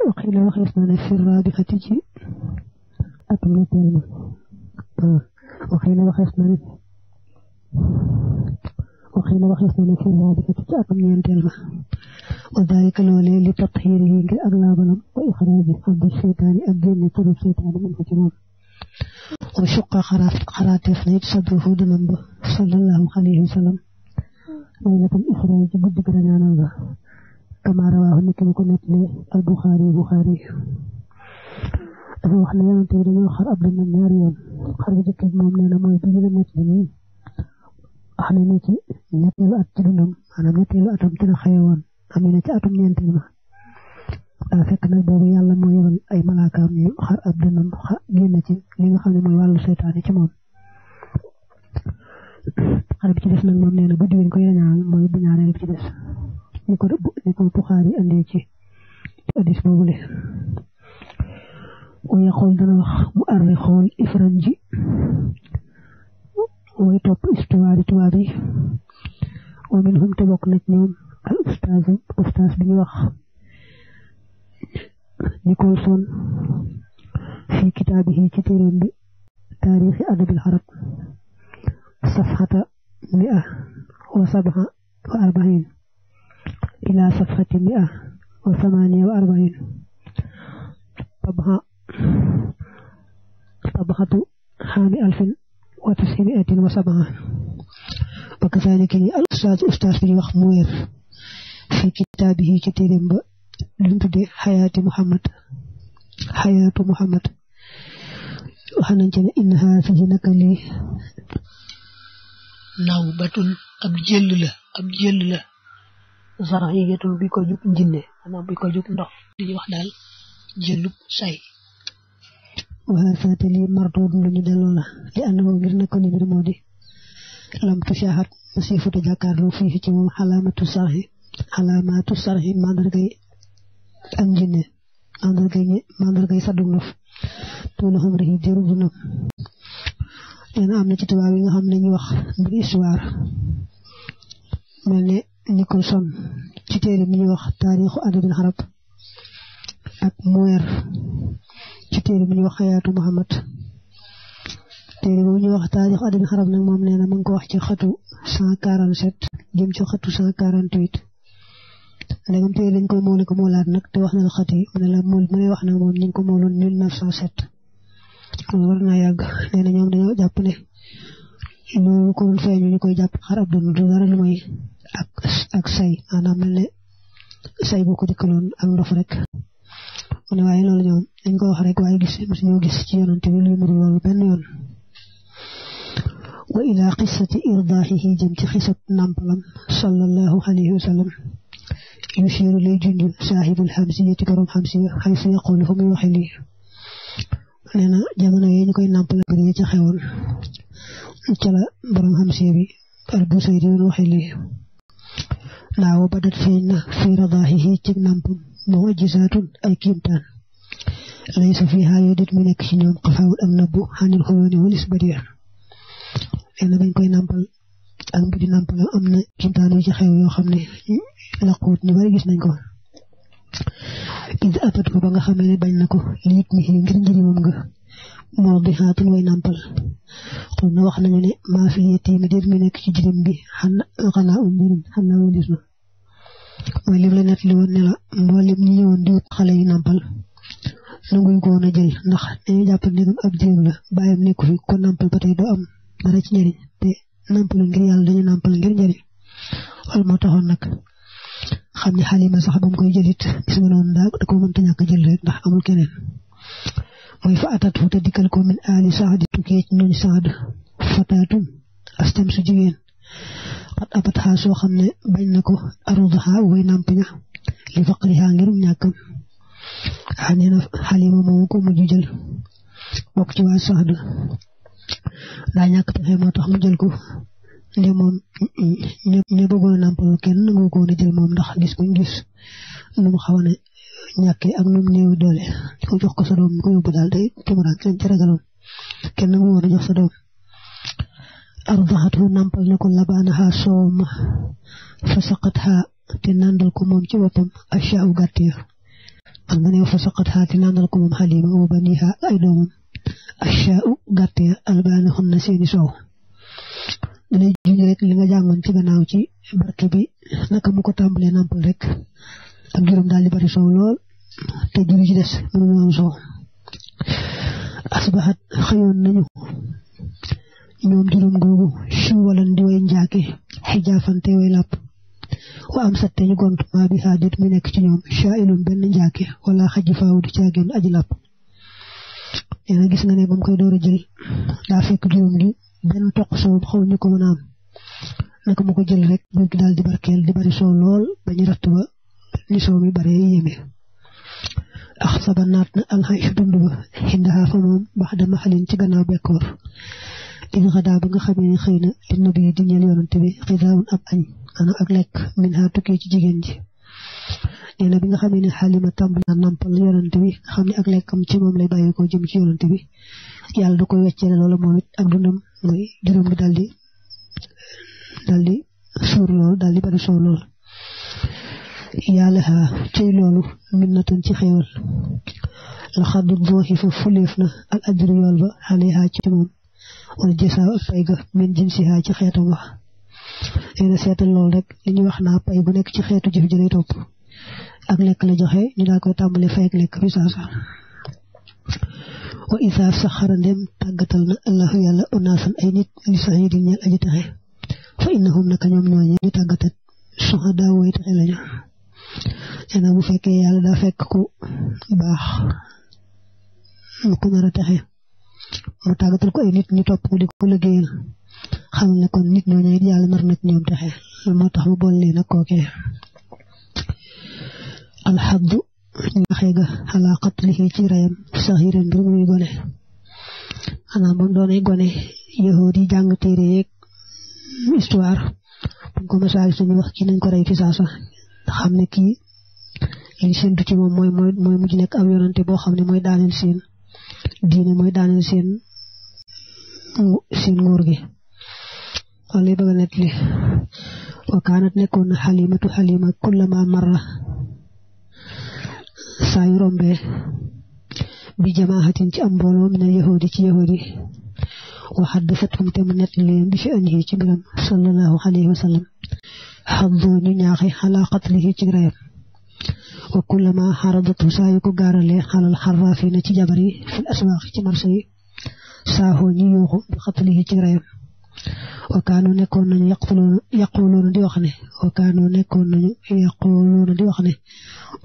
وقيل وخيصنا في الرابحة تجي أكمل وقيل وخيصنا في الرابحة تجي أكمل تلمة وذلك الولي لتطهيره كأغلابنا وإخراج حب الشيطان أبين طرق الشيطان من حكمه وشق خراتف نيت صدره دمنبه صلى الله عليه وسلم ليلة الإخراج قد قرنانا كما رواه نكن كنت لي البخاري dafa wax ne yonent bi dañoo xar ab dina ñaari yoon xar bu jëkk moom nee na mooy bi ñu nekk nii wax ne ci ñetteelu at ci dundam maanaam ñetteelu atam ci la xëye woon am na ci atum ñeenteel ma daa fekk nag boobu yàlla moo yebal ay malaakaam yu xar ab dënam génn ci li nga xam ne mooy wàllu seytaane ci moom xar bi ci des nag moom nee na bu diwén ko yeñaal mooy bu ñaareel bi ci des ni ko Buxaari andee ci hadis boobule waaye xool dana wax mu arre xool ifran ji way topp istuwaari tubaab yi wa minhum te bokk nag ñoom al ustaas bi ñu wax Nicholson fi kitaabihi ci téeréem bi taarixi adabil arab safhata 147 ila safhati 148 طبخة حام 1907 وكذلك الأستاذ بن مخمور في كتابه كتيرم لنتدي حياة محمد وحننجن إنها فيه نكلي نوبة أبجل لا زرعية بيكو جوب جنة أنا بيكو جوب نdox di wax dal jëlub say وهذا تلي مردود من دلولا لأنه غير نكون غير مودي لم تشاهد مسيفة جاكارلو فيه جمع علامات الصرح ماندرغي أنجنة ماندرغي صدوغنف طولهم رهي جيروبنم لأن أمنا جتوابي نغم نيو وخ بريسوار ملني نيكولسون جتيري نيو وخ تاريخ أدب العرب ak moyer ci téere bi ñu wax xayaatu Muhammad téere bu ñu wax taarix adami xarab nag moom nee na ma ngi ko wax ci xatu 147 jëm ci xatu 148 léegam téere lañ koy moole ko moolaat nag te wax na la xat yi mu ne la mool mu ne wax nag moom ñu ngi ko mooloon 1907 kon war naa yàgg nee na ñoom dañoo jàpp ne ñu ko doon feeñu ñu koy jàpp xar ab dund du dara lu may ak say maanaam mel ne say bu ko dikkaloon ak ndof rek ne waaye loolu ñoom dañ ko wax rek waaye ñoo gis ci yonante bi lu nuru loolu benn yoon wa ila qissati irdaahihi jëm ci xisat nampalam sallallahu alayhi wa sallam yushiru lay junj saahibul hamsiyati borom hamsiya xaysu yaqulu fa muy waxe lii nee na jamono yi ñu koy nampal mbir yi ci xewoon ca la borom hamsiya bi al busayri doon waxe lii naaw badat feeñ na fi radaahihi ci nampam mu'jizatun ay kiimtaan laysa fiha yudit mu nekk ci ñoom xafaawul ak nabbu xanil xoyooni walis badiya leen bañ koy nampal ak mbiri nampal am na kiimtaan yu ci xew yoo xam ne laquut ñu bari gis nañ ko id atat ko ba nga xam ne bañ na ko liit mi ngir njëriñam nga moo bi xaatul way nampal xul na wax nañu ne maa fi yetiimi déet mu nekk ci jirim bi xanaa mbirum xanaa walis na mooy lim la net li woon ne la mboolem ñi ñëwoon di wut xale yu nampal nanguñ ko woon a jël ndax dañuy jàpp ne ab jirim la bàyyam nekku fi ko nampal ba tey doo am dara ci njëriñ te nampalu ngir yàlla dañu nampal ngir njëriñ wala moo taxoon nag xam ne Xalima sax ba mu koy jëlit gis nga noonu da ko mënta ñàkk jël rek ndax amul keneen mooy fa atat fu te dikkal ko min aali saadi tukkee ci ñooñ saad fataatun astam su jigéen xat abat xaa soo xam ne bañ na ko arudaha way namp ña li faqriha ngirum ñàkkam nee na Xalima moomu ko mujj jël bokk ci waa saad daa ñàkk pexe moo tax mu jël ko nde moom ñu bëggoon a nampal kenn nangu ko woon a jël moom ndax gis buñ gis nu mu xaw a ne ñàkkee ak nu mu néew doole ko jox ko sa doom ko yóbbu daal day tumuraan seen ci ragaloon kenn nangu woon a jox sa doom ardaxatu nampal na ko labaanaha soom fa saqatha te nandal ko moom ci boppam ashaaw gàtt ya am nga ne fa saqat xaati nandal ko moom Halima wa baniha ay doomam ashaa'u gàtt ya albaanahun na seeni soow dalay juñ rek li nga jàngoon ci gannaaw ci barke bi naka mu ko tàmbalee nampal rek ak juróom daal di bari soow lool te juri ci des mënuñu am soow asbahat xëyoon nañu ñoom juróom googu suwalan di way njaake xijaafante way làpp wa am satte ñu gont maa bi xaadit mi nekk ci ñoom shaa'ilun benn njaake wala xaji faawu di caageen aji làpp yéena gis nga ne ba mu koy door a jël daa fekk juróom gi benn toq soow xaw ñu ko mën a am naka mu ko jël rek bu daal di barkeel di bari soow lool ba ñu ratt ba ni soow mi bare yéeme ax saba naat na alxaysu dund ba xindaxaa fa moom bax dama xalin ci gannaaw bekkoor in xadaa ba nga xamee ne xëy na li nabi di ñeel yonante bi xisaawun ab añ ana ak lekk min xaa tukkee ci jigéen ji nee na bi nga xamee ne Halima tàmbali na nampal yonante bi nga xam ne ak lekkam ci moom lay bàyyi ko jëm ci yonante bi yàlla da koy weccele loolu moom it ak dundam mooy juróom bi daldi suur lool daldi bari soo lool yàlla xaa cëy loolu minnatun ci xéewal la xaddu dooxi fa fuleef na al ajru yool ba xale xaa ci moom wala jësaaw ak pay ga min jinsi xaa ci xeetam wax nee na seetal lool rek li ñuy wax naa pay bu nekk ci xeetu jëf jëlay topp ak lekk la joxe ñu daa koy tàmbale fay ak lekk fi saasa wa isaar saxara ndem tàggatal na allahu yàlla unaasan ay nit li sax di ñeel aji taxe fa innahum naka ñoom ñooñe di tàggatat suhadaa way taxe lañu nee na bu fekkee yàlla daa fekk ku baax mu ko nar a taxe mu tàggatal ko ay nit ñu topp ko di ko liggéeyal xam ne kon nit ñooñu it yàlla nar na ci ñoom taxe moo tax mu boole leen ak kookee alxaddu ñaxee ga xalaa qatlihi ci rayam saxiran mbir muy gone xanaa ba mu doonee gone yahuud yi jàng téere yeeg histoire buñ ko masaal suñu wax ci nañ ko rey fi saasa xam ne kii liñ séntu ci moom mooy mujj nekk ab yonante boo xam ne mooy daaneel seen diine mooy daaneel seen nguur gi wala lay bëgg a nekk li wa kaanat nekkoon na Halima kullama marra saa yu rombee bi jamaahatin ci am mbooloo min al yahudi ci yahudi wa haddathathum te mu nett leen bi fi anihi ci mbiram sallallahu alayhi wa sallam xaddu ñu ñaaxe xalaa qatlihi ci rayam wa kullama xaradatu saa yu ko gaaralee xalal xarraafina ci jabar yi fil aswaaq ci marché yi saahoo ñu yuuxu bi qatlihi ci rayam wa kaanu nekkoon nañu yaquluuna di wax ne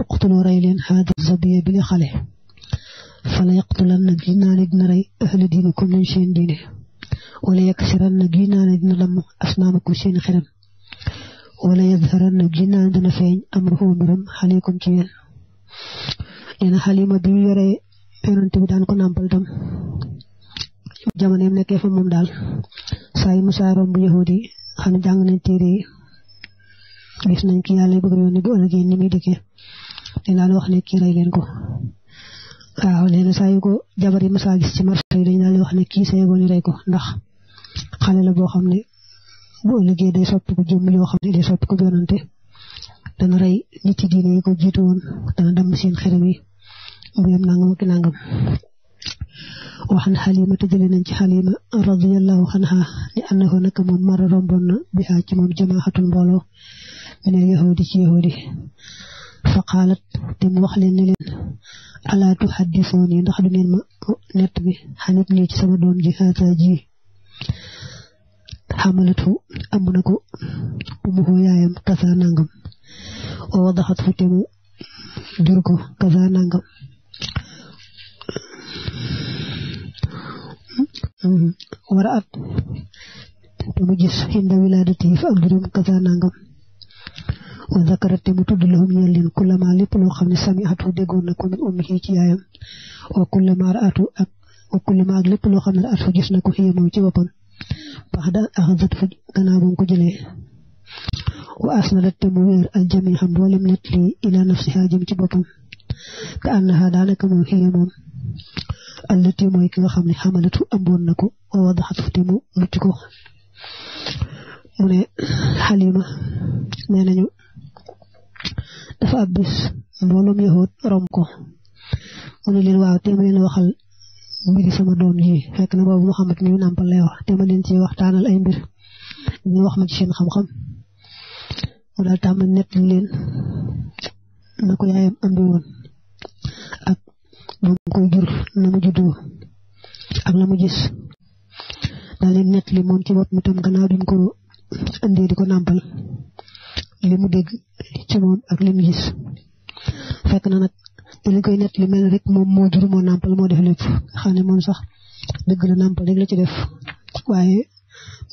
uqtuloo rey leen haada zabiya bi li xale fala yaqtulan na gi naa ne dina rey ahli diine comme nañ seen diine wala yaksiran na gi naa ne dina lamm asnaamakum seen xeram wala yadharan na gi naa ne dina feeñ amruhu mbiram xaleekum ci yéen nee na Halima bi yore yonante bi daan ko nàmpal tam jamono yam nekkee fa moom daal saa yu musaa romb yahudi xam ne jàng nañ téere yi gis nañ ki yàlla bëgg yoon bu ëllëgee ni muy dikkee te daal wax ne kii rey leen ko waaw nee na saa yu ko jabar yi musaa gis ci marché yi dañ daal wax ne kii sa yëgoon ñu rey ko ndax xale la boo xam ne bu ëllëgee day soppi ko jëmm yoo xam ne day soppi ko yonante dana rey nit yi diine yi ko jiitu woon dana damm seen xeram yi mbuyam nangam ak nangam waxan Halima te jëlee nañ ci Halima radiyallahu anha ni annahu naka moom mara romboon na bi ci moom jamaaxatul mbooloo min al yahudi ci yahudi fa qaalat te mu wax leen ne leen alaa tuhaddisuuni ndax du ngeen ma nett bi xanit nii ci sama doom ji haata ji xamalatu am na ko umuhu yaayam kasa nangam wa wadaxat fu te mu jur ko kasa nangam wara at te mu gis inda wilaadati fa ak juróom kasa nangam wa zakarat te mu tudd lahum ñeel leen kullama lépp loo xam ne sami'atu déggoon na ko min ummihi ci yaayam wa kullama ra'atu ak lépp loo xam ne ra'atu gis na ko xiya moom ci boppam bax da axadat fu gannaaw ba mu ko jëlee wa asnadat te mu wéer aljami xam mboolem nett li ila nafsiha jëm ci boppam ka annaha daanaka moom xiya moom allati mooy ki nga xam ne xamalatu amboon na ko wa wadaxat fu te mu mucc ko mu ne Halima nee nañu dafa ab bis mbooloom yahud rom ko mu ne leen waaw te ma leen waxal mbiri sama doom ji fekk na boobu Muhammad mi nàmpal lay wax te ma leen ci waxtaanal ay mbir ñu wax ma ci seen xam-xam mu daal tàmbali nett leen na ko yaayam andi woon ak moom koy jur na mu juddoo ak la mu gis daal leen nett li moom ci bopp mi tam gannaaw duñ ko andee di ko nàmpal li mu dégg ci moom ak li mu gis fekk na nag te li koy nett li mel rek moom moo jur moo nàmpal moo def lépp xam ne moom sax dëgg la nàmpal rek la ci def waaye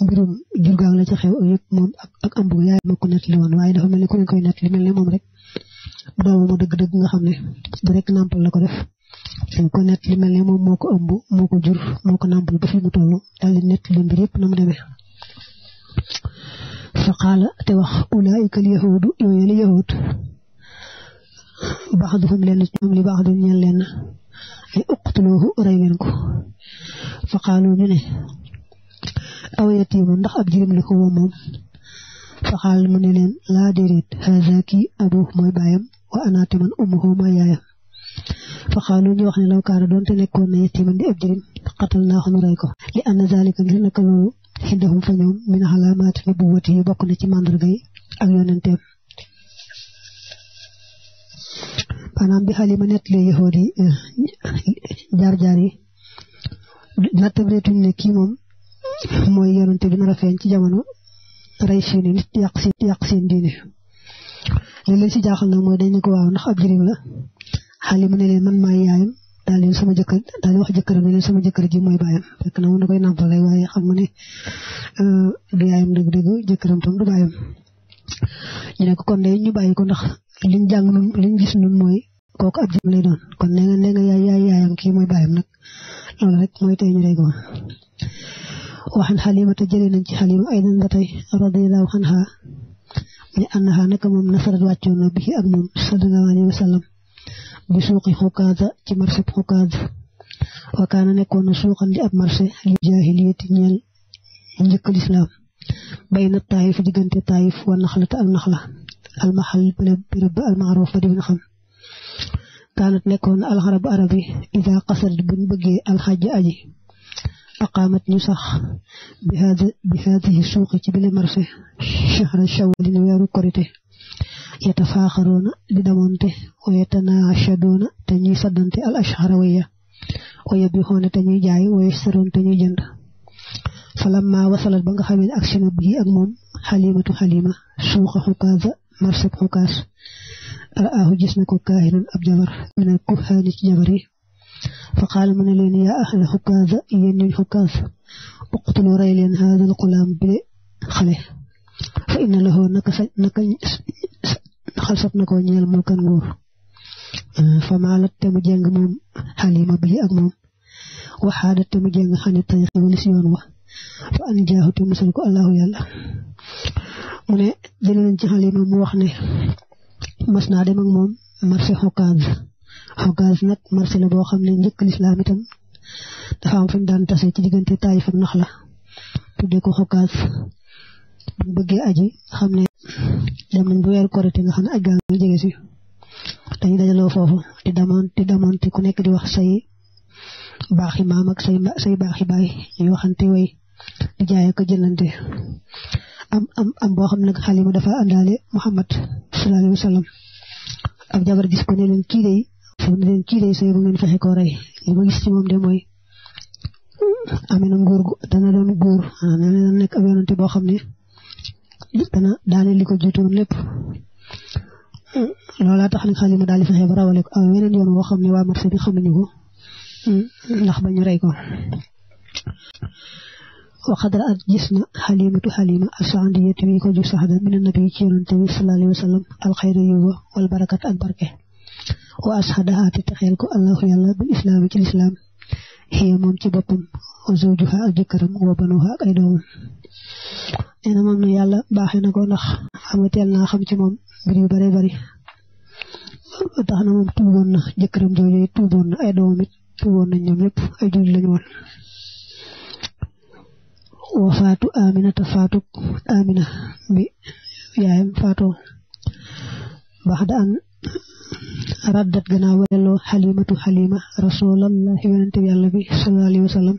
mbirum jur gaag la ci xew ak yëpp moom ak ëmb yaay moo ko nett li woon waaye dafa mel ni ku leen koy nett li mel ne moom rek doomu mu dëgg-dëgg nga xam ne du rek nàmpal la ko def dañ ko nett li mel ne moom moo ko ëmb moo ko jur moo ko nàmpal ba fi mu toll daal di nett li mbir yëpp na mu demee fa qaala te wax ulaa'ika al yahuudu yooyu la yahud ba'duhum leen ci ñoom li ba'dun ñeel leen ay uqtuluuhu rey leen ko fa qaalu ñu ne aw yatiimu ndax ab jirim la ko woo moom fa qaal mu ne leen laa déedéet haazaa kii abuhu mooy baayam wa ana te man ummuhu mooy yaayam fa qaalu ñu wax ne law kaana doonte nekkoon na yatiiman di ab jirim qatalnaahu ñu rey ko li anna zaalika ngir naka loolu xindahum fa ñoom min alaamaati nubuwwati bokk na ci màndarga yi ak yonenteem maanaam bi Halima nettalee yahuud yi jaar-jaar yi nattableetuñ ne kii moom mooy yonente bi nar a feeñ ci jamono rey seeni nit yàq seen diine li leen ci jaaxal nag mooy dañ ne ko waaw ndax ab jirim la Halima ne leen man maay yaayam daal leen sama jëkkër daal di wax jëkkëram ne leen sama jëkkër ji mooy baayam fekk na mu na koy nàmpal rek waaye xam nga ne du yaayam dëgg-dëgg jëkkëram tam du baayam ñu ne ko kon de ñu bàyyi ko ndax liñ jàng nun liñ gis nun mooy kooku ab jirim lay doon kon nee nga yaayam kii mooy baayam nag loolu rek mooy tey ñu rey ko waxan Halima te jëlee nañ ci Halima aydan ba tey radiyallahu anha ne annaha naka moom nasarat wàccoon na bi ak moom sallallahu alayhi wa sallam bi suuqi Xukaasa ci marché Xukaas wa kaana nekkoon na suuqan di ab marché li jaahiliyati ñeel njëkk lislaam bayna Taayif diggante Taayif wa Naxlata ak Naxla almaxal béréb ba almaaruf ba di nga xam kaanat nekkoon na alxarabu arab yi ida qasadat buñ bëggee alxajj aji aqaamat ñu sax bi haadihi suuqi ci bile marché shahra shawwalin weeru korite yatafaaxaroona di damonte wa yatanaashadoona te ñuy saddante al ashhara waya wa yabixoona te ñuy jaay wa yashtaroon te ñuy jënd falamma wasalat ba nga xamee ne aksina bii ak moom Halima suuqa Xukaasa marché Xukaas ra'aahu gis na ko kaahinan ab jabar minal kuhaani ci jabar yi fa qaala mu ne leen yaa ahla Xukaasa yéen ñuñ Xukaas uqtulu rey leen haadal xulaam bile xale fa inna lahu naka xalsat na ko ñeel mulkan nguur fa maalat te mu jeng moom Halima bi ak moom waxaadat te mu jeng xani tariqi walis yoon wa fa an jaahu te musal ko allahu yàlla mu ne jëlee nañ ci Halima mu wax ne mas naa dem ak moom marché Xukaas nag marché la boo xam ne njëkk lislaam itam dafa am fu ñu daan tase ci diggante Taayif ak Naxla tuddee ko Xukaas buñ bëggee aji xam ne dem nañ bu weeru korite nga xam ne aj gaa ngi jege si dañuy dajaloo foofu di damonte ku nekk di wax say baaxi maam ak say baaxi baay ñuy waxante way di jaay ak jëndante am boo xam ne Halima dafa àndaale Muhammad sallallahu alayhi wa sallam ab jabar gis ko ne leen kii day sooy bu ngeen fexe koo rey li ma gis ci moom de mooy amee na nguur dana doon góor dana nekk ab yonante boo xam ne dana daane li ko jiitoon lépp loolaa tax nag Halima daal di fexe ba rawale ko am weneen yoon woo xam ne waa marché bi xamuñu ko ndax ba ñu rey ko wa xadra at gis na Halima as-Saadiyatu wi ko ju saxda min nabi ci yonante bi sallallahu alayhi wa sallam alxayra yuwa wal barakat ak barke wa ashadaha te texeel ko allahu yàlla bil islaami ci lislaam xiya moom ci boppam wa zawjuha ak jëkkëram wa banuha ak ay doomam nee na moom na yàlla baaxee na ko ndax xam nga teel naa xam ci moom mbir yu bare bari tax na moom tuuboon na jëkkëram jooju tuuboon na ay doomam it tuuboon nañ ñoom ñëpp ay jullit lañu woon wa faatu Amina bi yaayam faatoo baxda an raddat gannaaw welloo xalimatu xalima rasulallahi yonente yàlla bi sallallahu alayhi wa sallam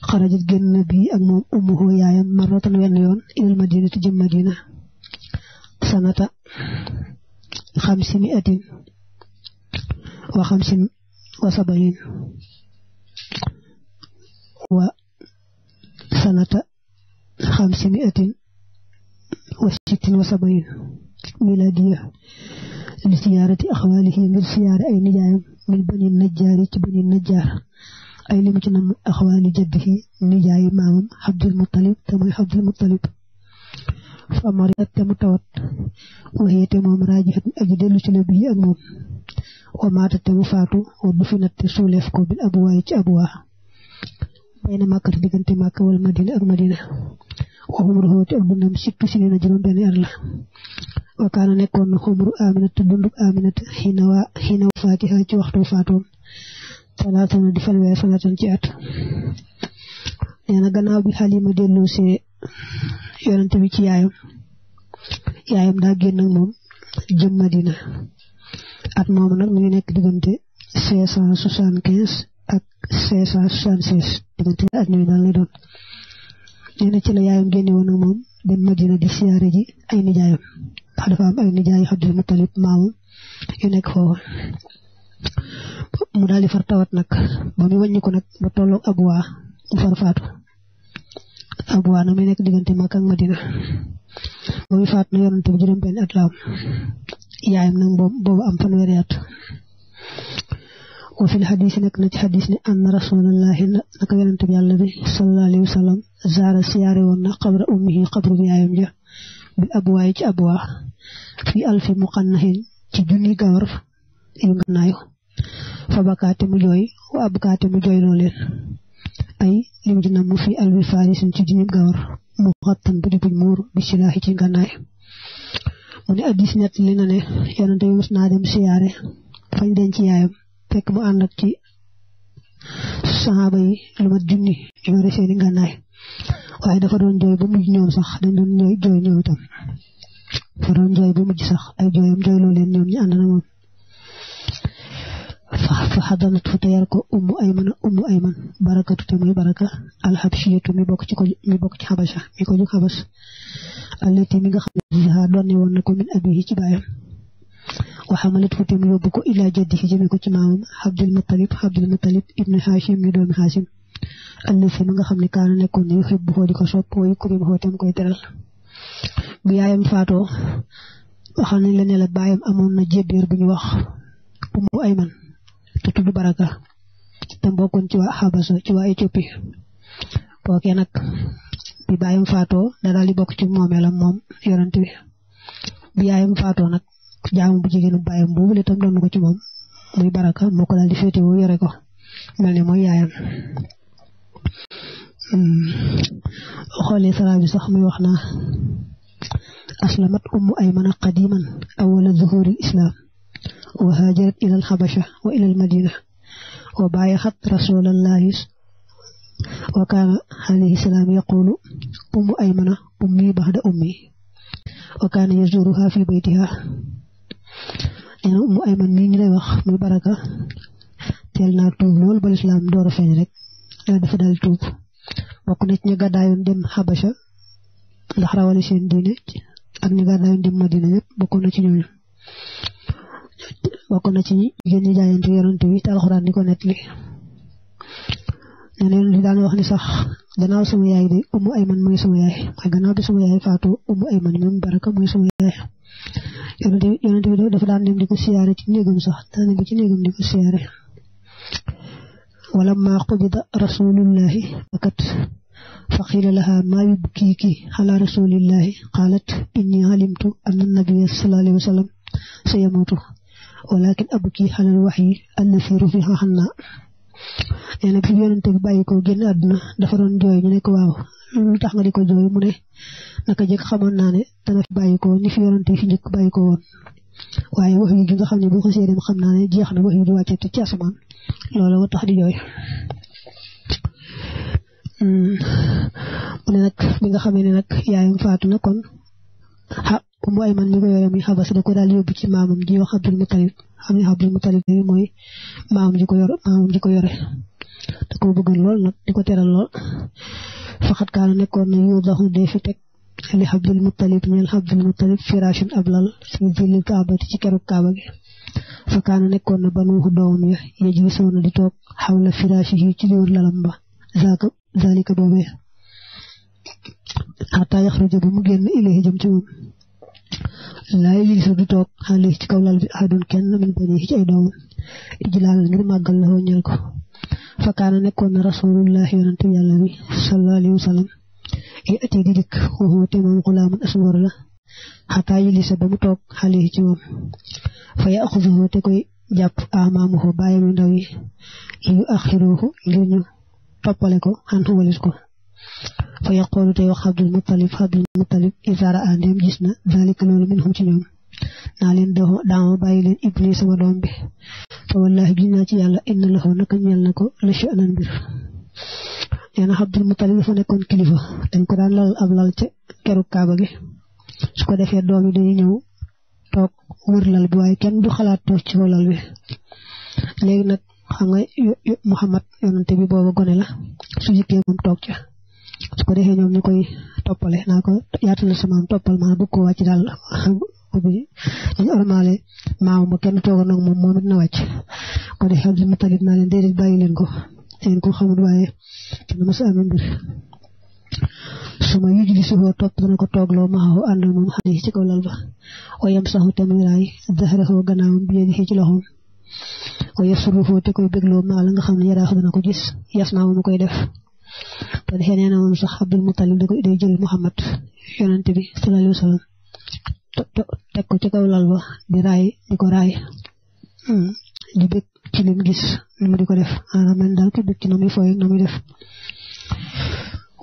xarajat génn bi ak moom ummuhu yaayam marratan wenn yoon ilal madinati jëm madina sanata 500 wa 50 wa 70 wa sanata 500 wa 60 wa 70 miladiya li siyaarati axwaalihi ngir siyaare ay nijaayam min bani najjaari ci bani najjaar ay limu ci nam axwaali jaddihi nijaayi maamam Abdul Muttalib te mooy Abdul Muttalib fa mariat te mu tawat waxeete moom raajixat aji dellu ci la bii ak moom wa maata te mu faatu wa du fi nat te suuleef ko bil abuwaay ci abuwaa bayna màkkati diggante màkka wal madina ak madina waxum roxooti ak dundam sikki si neena juróom benn at la wa kaana nekkoon na xumru aminata dunduk aminata xiina faatiha ci waxtu faatoom talaatana di fanweer fanatan ci at nee na gannaaw bi Xalima dellu see yonente bi ci yaayam daa génn ak moom jëm madina at moomu nag mu ngi nekk diggante 575 ak 576 diggante at ñooy daal lay doon nee na ci la yaayam génne woon ak moom dem madina di siyaare ji ay nijaayam ndax dafa am ay nijaay Abdul Muttalib maamam yu nekk foofu mu daal di far tawat nag ba mu wàññi ko nag ba tolloog Abuwa mu far faatu Abuwa na muy nekk diggante Makka ak Madina ba mu faatu na yonante bi juróom benn at la am yaayam nag boobu am fanweeri at wa fil xadiis nekk na ci xadiis ne anna rasulallahi naka yonante bi yàlla bi sallallahu alayhi wa sallam zaara siyaare woon na xabra ummihi xabru bi yaayam ja bil Abuwaay ci Abuwa fi alfi muqannahin ci junni gawar yu ngannaayu fa bakaate mu jooy wa abkaate mu jooy loo leen ay lim dina mu fi albi farisin ci junni gawar mu xattan bu di buñ muur bi silaaxi ci ngànnaay mu ne addis nett li na ne yonante bi mës naa dem siyaare fañ denc yaayam fekk mu ànd ak ci saxaaba yi lu mat junni yore seeni ngànnaay waaye dafa doon jooy ba mujj ñoom sax dañ doon jooy ñoom itam dafa doon jooy ba mujj sax ay jooyam jooy loo leen ñoom ñi ànd na moom fa xadanat fu tayal ko ummu ayman barakatu te muy baraka alxabshiyatu mi bokk ci xabasha mi ko jóg xabas allati mi nga xam ne jiha doonne woon na ko min abihi ci baayam wa xamalat fu te mu yóbbu ko ila jaddihi jëme ko ci maamam Abdul Muttalib ibnu Hashim mi doomi Hashim allati mi nga xam ne kaana nekkoon ne yuhibbu ko di ko sopp wa yukrimu ko tem koy teral bu yaayam faatoo waxal nañ la ne la baayam amoon na jébbiir bu ñu wax ummu ayman te tudd baraka te bokkoon ci waa Xabasa ci waa Éthiopie bookee nag bi baayam faatoo da daal di bokk ci moomeelam moom yonent bi yaayam faatoo nag jaamu bu jigéenu baayam boobu la tam doon ko ci moom muy baraka moo ko daal di féetewoo yore ko mel ne mooy yaayam xoolee sara bi sax muy wax naa aslamat ummu ayman qadiman awwala zuhuril islam wa hajarat ila al-habasha wa ila al-madina wa bay'at rasulallahi wa kana alayhi salam yaqulu ummu aymana ummi ba'da ummi wa kana yazuruha fi baytiha ene ummu ayman mi ñu lay wax muy baraka teel naa tuub lool ba lislaam door a feeñ rek dafa dal tuub bokk na ci ñu gàddaayoon dem Habasha ndax rawale seen diine ak ñu gàddaayoon dem Madina yëpp bokk na ci ñooñu bokk na ci jigéen ñi jaayante yonante bi te alxuraan di ko nettali ñeneen li daan wax ni sax gannaaw sama yaay de ummu ayman mooy sama yaay waaye gannaaw bi sama yaay faatu ummu ayman moom baraka mooy sama yaay yonante bi dafa daan dem di ko siyaare ci néegam sax daan dem ci néegam di ko siyaare wala ma qubida rasulullahi akat fa qila laha ma yubkiki ala rasulillahi qalat inni alimtu anna nabiyya sallallahu alayhi wa sallam sayamutu walakin abki ala alwahyi allati rufiha anna neena bi yonante bi bàyyi ko génn àdduna dafa doon jooy ñu ne ko waaw lu tax nga di ko jooy mu ne naka jëkk xamoon naa ne dana fi bàyyi ko ni fi yonante fi njëkk bàyyi ko woon waaye wax yi gi nga xam ne bu ko seedem xam naa ne jeex na wax yi di wàcce ci asamaan loolu moo tax di jooy mu ne nag bi nga xamee ne nag yaayam faatu na kon Ummu Ayman mi ko yore muy Xabas da ko daal yóbbu ci maamam ji wax Abdul Muttalib xam ne Abdul Muttalib mooy maamam ji ko yore da ko bëggoon lool nag di ko teral lool faqat kaana nekkoon na yudaxu dee fi teg li Abdul Muttalib ñeel Abdul Muttalib firaashun ablal fi zillil kaabati ci keroog kaaba gi fa kaana nekkoon na banuuxu doomam ya yajlisoona di toog xawla firaashihi ci liwur lalam ba zalika boobee xataa yaxruja bu mu génn ilayhi jëm ci moom laa yajlisu du toog xale ci kaw lal bi ahadun kenn min banihi ci ay doomam ijlaal ngir màggal la ñeel ko fa kaana nekkoon na rasulullah yonante yàlla bi sallallahu alayhi wa sallam ati di dikk waxoo te moom xulaaman aswar la xataa yajlisa ba mu toog xale ci moom fa yaxuduhu te koy jàpp amaamuhu bàyyam yu ndaw yi yu axiruhu ngir ñu toppale ko xan walis ko fa yaqoolu tey wax Abdul Muttalib isaara andem gis na zalika loolu minhum ci ñoom naa leen daama bàyyi leen ibni sama doom bi fa wallahi gis naa ci yàlla inna lahu naka ñeel na ko la sha'nan mbir nee na Abdul Muttalib dafa nekkoon kilifa dañ ko daan lal ab lal ca keru kaaba gi su ko defee doom yi dañuy ñëw toog wër lal bi waaye kenn du xalaat toog ci kaw lal bi léegi nag xam nga Muhammad yonante bi booba gone la su jikkee moom toog ca su ko defee ñoom ñu koy toppale naa ko yaatal sama toppal ma bëgg ko wàcc daal ñu ormaale maamu ba kenn toogoon nag moom it na wàcc ko defee Abdul Muttalib naa leen déedéet bàyyi leen ko seen ko xamul waaye dina mos a amee mbir su ma yujlisuhu topp dana ko toogloo maxahu ànd moom xale ci kaw lal ba wayam saxu tamiraay dahrahu gannaawam bi yéen ci loxoom waye suruhu te koy bégloo maa la nga xam ne yaraax dana ko gis yas naa mu koy def te defee nee na moom sax Abdul Muttalib da koy day jël Muhammad yonante bi sallallahu alayhi wa sallam teg ko ci kaw lal ba di ko raay di bég ci lim gis mu di ko def maanaam man daal ko bég ci na muy fooy na muy def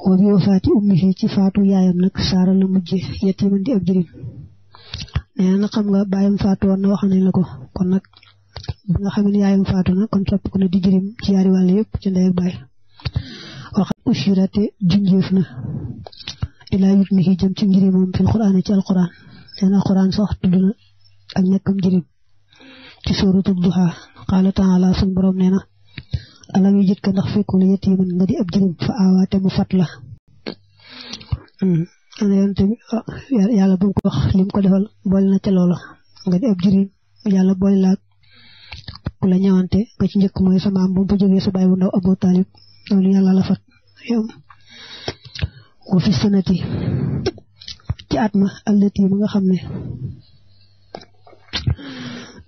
wa bi wafaati ummihi ci faatu yaayam nag saara la mujje yatiman di ab jirim nee na xam nga baayam faatu woon na wax nañ la ko kon nag bi nga xam ne yaayam faatu na kon sopp ko na di jirim ci yaari wàll yëpp ci ndey ak baay waxat ushirate junjeef na ilaa yutmihi jëm ci njirimam fil qur'aan ci alquran nee na alquran sax tudd na ak ñàkkam jirim ci suuratu duha qaala ta'ala sun borom nee na alam yi jit ka ndax fekkul yatiman nga di ab jirim fa aawaate mu fat la ana yonte bi yàlla bu ko wax lim ko defal boole na ca loola nga di ab jirim yàlla boole la ku la ñëwante nga ci njëkk mooy sa maam bu fa jógee sa baay bu ndaw Abu Talib loolu yàlla la fat yow wa fi sanati ci at ma allati ma nga xam ne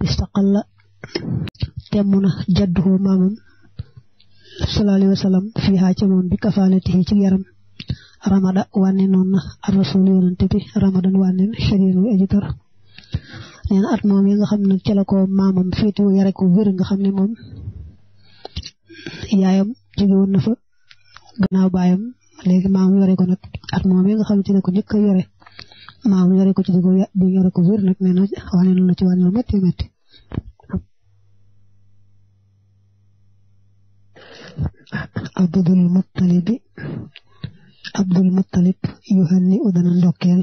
istaqalla temm na jadduhu maamam sallallahu alayhi wa sallam fiihaa ca moom bi kafaalatihi ci yaram ramada wànne noon na ar rasul yonante bi ramadan wànnen shariir wi aji tar nee na at moom yi nga xam ne ca la ko maamam féetewu yare ko wér nga xam ne moom yaayam jóge woon na fa gannaaw baayam léegi maamam yore ko nag at moom yi nga xam ne ci la ko njëkk a yore maamam yore ko ci di yore ko wér nag nee na wànne noon na ci wànne lu metti metti Abdul Muttalib yuhanni udana ndokkeel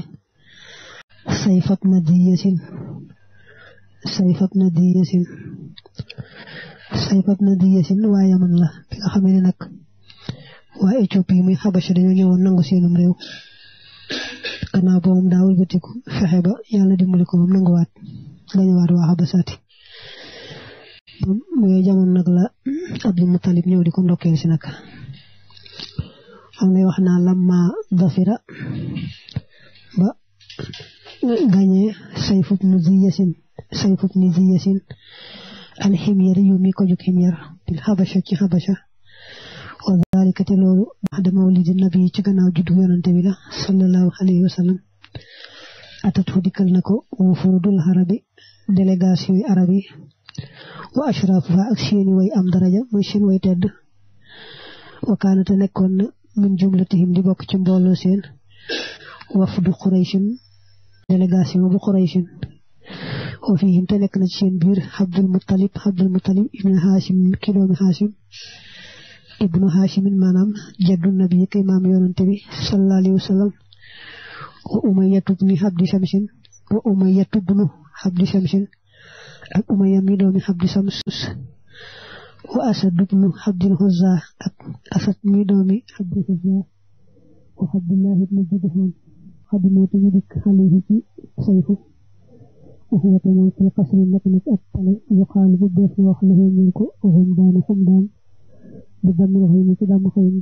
sayfab na diyasin waa Yaman la bi nga xam ne nag waa Éthiopie muy Xabasha dañoo ñëwoon nangu seenum réew gannaaw ba moom daawul bëtiku fexe ba yàlla dimbali ko moom nanguwaat nga ñëwaat waa Xabasaati mooy jamono nag la Abdul Muttalib ñëw di ko ndokkeel si nag am na wax naa lamma dafira ba gañe sayfub nu ziyasin al ximyari yu mi ko jóg ximyar bil Xabasha ci Xabasha wa dalika te loolu baxda mawlidi nabi ci gannaaw juddu yonante bi la sallallahu alayhi wa sallam atat fu dikkal na ko wufudul arabi délégation yi arab yi wa ashrafuha ak seeni way am daraja muy seen way tedd wa kaanate nekkoon na min jumlatihim di bokk ci mbooloo seen wafdu Qurayshin délégation bu Qurayshin wa fihim te nekk na ci seen biir Abdul Muttalib ibnu Hashim ki doomi Hashim ibnu Hashim maanaam jaddu nabi kay maam yonante bi sallallahu alayhi wa sallam wa Umayya ibnu Abdi Shamsin wa Umayya ibnu Abdi Shamsin ak Umayya mi doomi Abdi Shams wa Asad ibnu Abdil Uzza ak Asad mi doomi Abdil Uzza wa Abdullah ibnu Judhan xadimoo te ñu dikk alayhi ci sayfu وهو تمام في قصر لكنك أبطل يقال بالدوث وخله منك وهمدان حمدان بضم الغيم كدام خيم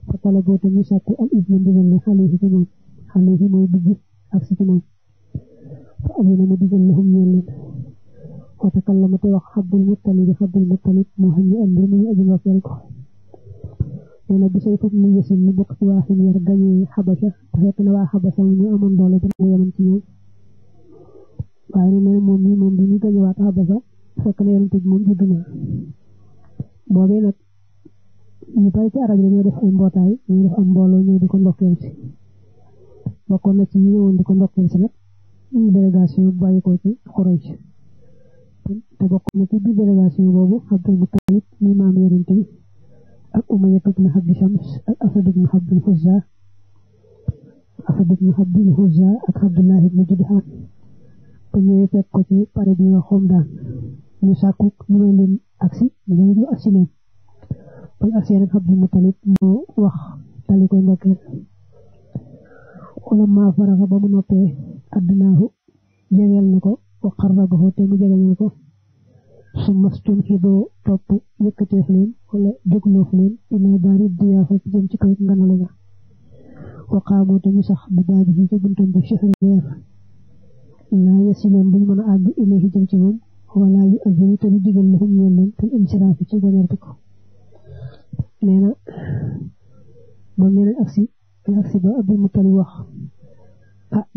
فطلبوا تنساك الإذن بذل عليه تمام عليه ما يبجي أكس تمام فأذن مبذل لهم يلن وتكلمت وحب المطلب مهنئا برمي أجل وفيرك وانا بسيط من يسن بقت واحد يرغني حبشة فهيتنا حبشة من أمن دولة ويمن تنين waaye ne moom bi ñu gañewaat Habasa fekk na yonent bi moom judd na boobee nag ñu bari ci arab yi dañoo def ay mbootaay ñu def am mbooloo ñëw di ko ndokkeel si bokkoon na ci ñu ñëwoon di ko ndokkeel si nag délégation bu bàyyi ko ci Quraysh te bokkoon na ci biir délégation boobu Abdul Muttalib mi maam yonent bi ak Umayya ibn Abdi Shams ak Asad ibn Abdil Uzza ak Abdullah ibn Judhan ñu fekk ko ci pare bi nga xom daan ñu sàkku ñu leen aksi ñu aksi leen ba aksi rek Abdul Muttalib moo wax dali koy ndokkeel wala ma faraxa ba mu noppee addinaahu jegeel na ko wa qarrabahu te mu jegeel ko su mastum xidoo topp yëkkateef leen wala jógloof leen ila daari diyaafa ci jëm ci kaw nganale ga wa qaamoo te ñu sax bi baaji fi ci buntam ba chehri weer laa yasileen duñ mën a àgg ilayhi jëm ci moom wala yu azini te ñu digal lahum ñeel leen te insiraafi ci goñarte ko nee na ba ñeneen aksi ba Abdul Muttalib wax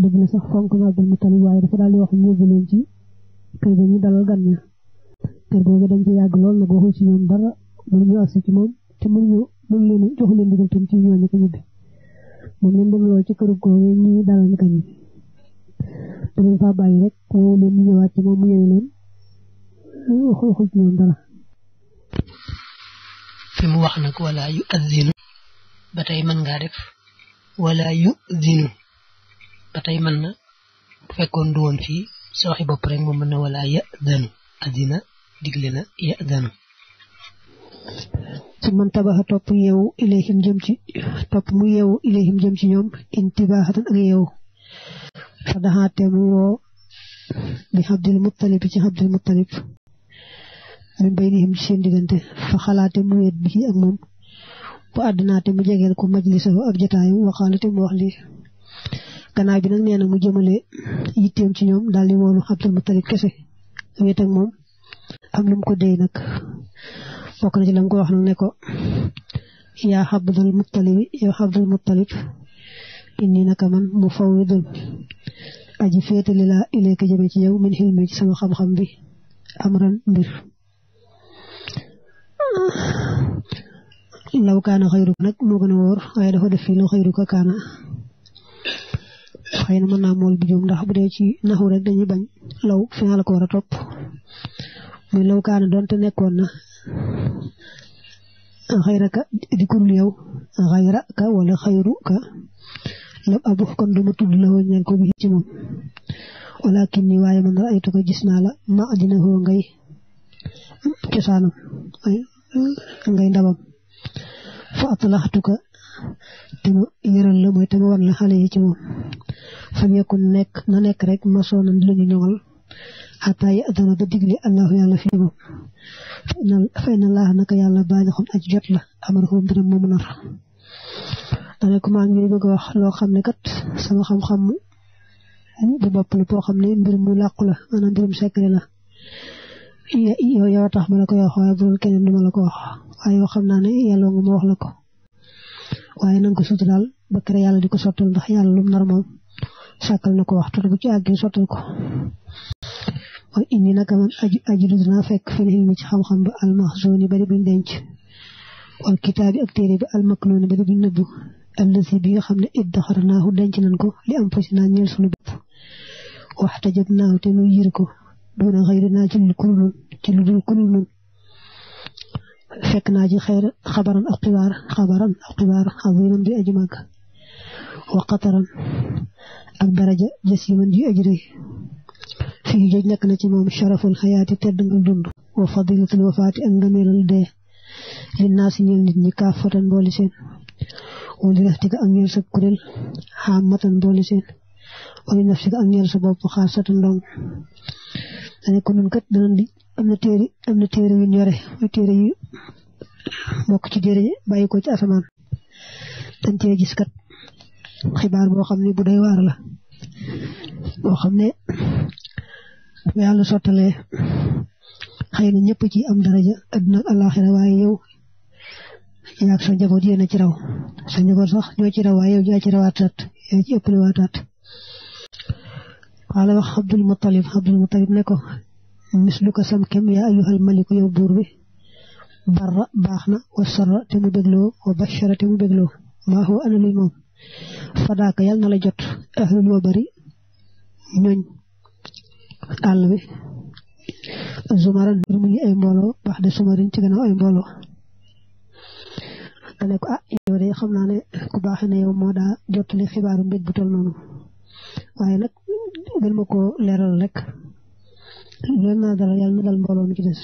dëgg la sax fonk na Abdul Muttalib waaye dafa daal di wax ñu yóbbu leen ci kër ga ñu dalal gan ña kër googu dañ ci yàgg lool nag waxul ci ñoom dara mënuñu aksi ci moom te mënuñu leen jox leen digal tam ci ñooñu ko ñibbi moom leen dem lool ci kër googu ñi dalal gan ñi dañ fa bàyyi rek ko leen ñu ñëwaat ci moom mu yëw leen waxul ci ñoom dara fi mu wax nag wala yu azinu ba tey mën ngaa def wala yu zinu ba tey mën na bu fekkoon du woon fii sa waxi bopp rek moom mën na wala ya zanu azina digle na ya zanu su man tabaxa topp yeewu ilayhim jëm ci topp mu yeewu ilayhim jëm ci ñoom intibaaxatan ak yeewu fa daxaate mu woo bi Abdul Muttalib ci Abdul Muttalib min baynihim ci seen diggante fa xalaate mu wéet bi ak moom bu àddinaate mu jegeel ko majlisahu ak jotaayam waxaalate mu wax lii gannaaw bi nag nee na mu jëmale yitteem ci ñoom daal di woolu Abdul Muttalib kese wéet ak moom am lu mu ko déy nag bokk na ci la mu ko wax nag ne ko yaa Abdul Muttalib inni naka man mu fawwidun aji féetale la ilayka jëme ci yow min xilmi ci sama xam-xam bi amran mbir law kaana xayru nag moo gën a wóor waaye dafa def fii lu xayru ko kaana xëy na mën naa mool bi juum ndax bu dee ci naxu rek dañuy bañ law fi la ko war a topp muy law kaana doonte nekkoon na xayraka di kurul yow xayraka wala xayru ka lam abu kon duma tudd la woon ñaan ko bi ci moom walakin ni waaye man ra'aytu ko gis naa la ma dina hoo ngay cosaanam ngay ndabam fa atlaxtuka te mu yëral la mooy te mu wan la xale yi ci moom fam yakun nekk rek ma soonan di lañu ñoŋal xataa yi adana ba digle allahu yàlla fi moom fa inna allah naka yàlla baalixun aj jot la amarahu mbiram moomu nar dane ko maa ngi bëgg a wax loo xam ne kat sama xam-xam bu bopp la boo xam ne mbir mu làqu la maanaam mbirum secret la yow tax ma la koy wax waaye bu doon keneen du ma la ko wax waaye yoo xam naa ne yàlla nga ma wax la ko waaye nanga ko suturaal ba kere yàlla di ko sottal ndax yàlla lu mu nar moom sàkkal na ko waxtu bu ci àggee sottal ko wa inni naka man ajidu dinaa fekk fil ilmi ci xam-xam ba almaxzuni bari buñ denc wal kitaabi ak téere bi almaknuni bari buñ nëbbu allasi bi nga xam ne iddaxarnaahu denc nañ ko li am fasi naa ñeel sunu bopp waxtajabnaahu te nu yiir ko doona xëyri naa ci lu dul kulul nun fekk naa ci xayr xabaran ak xibaar aziman bi aji màgg wa qataran ak daraja jasiman ji ajri fi joj nekk na ci moom sharaful xayaati tedd nga dund wa fadilatul wafaati ak ngëneelal dee li naasi ñeel nit ñi kaafatan boole seen wali naftika ak ñeel sa kuréel xaamatan boole seen wali naftika ak ñeel sa bopp xaasatan ndong dane ko nun kat danañ di am na téere yu ñore muy téere yu bokk ci téere bàyyi ko ci asamaan dañ cee gis kat xibaar boo xam ne bu doy waar la boo xam ne bu yàlla sottalee xëy na ñëpp ci am daraja àdduna ak àllaaxira waaye yow yaag sa njaboot yéen a ci raw sa njaboot sax ñoo ci raw waaye yow yaa ci rawaataat yaa ci ëppale waataat xaala wax Abdul Muttalib ne ko misluka sam kem yaa ayyuhal maliku yow buur bi barra baax na wa sarra te mu bégloo wa bashara te mu bégloo maa huwa ana luy moom fadaaka yàlla na la jot ahlul wa bari ñooñ àll bi zumaran mu ngi ay mbooloo wax de sumarin ci gannaaw ay mbooloo dane ko yow de xam naa ne ku baax ne yow moo daa jottali xibaaru mbég bu tol noonu waaye nag gën ma ko leeral rek loolu naa dara yàlla na dal mbooloo mi ci des